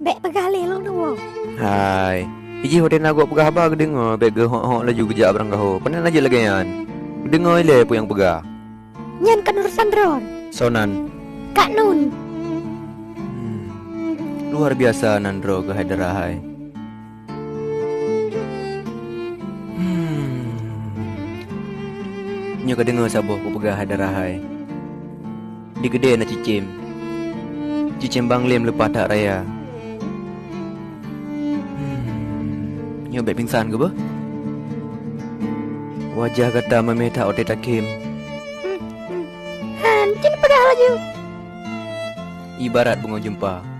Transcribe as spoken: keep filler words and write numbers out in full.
Bèk peugah lé lôn woe. Hai, ijih watèe na gok peugah haba geudeungoe, bèk geuhok-hok laju geujak barangkaho. Pane laju lagèe nyan. Geudeungoe ilèe peue nyang peugah. Nyan kon urusan droen. Soe nan? Kak Nun. Hmm. Luar biasa nan droe keuh hai dara hai. Hmm. Nyoe ka deungoe saboh kupeugah hai dara hai. Di keudè na cicém. Cicém banglém leupah that raya. Hmm. Nyoe bèk pingsan keuh beuh. Wajah gata meuméh that watèe takhém. Han, cit peugah laju. Ibarat beungoh jeumpa.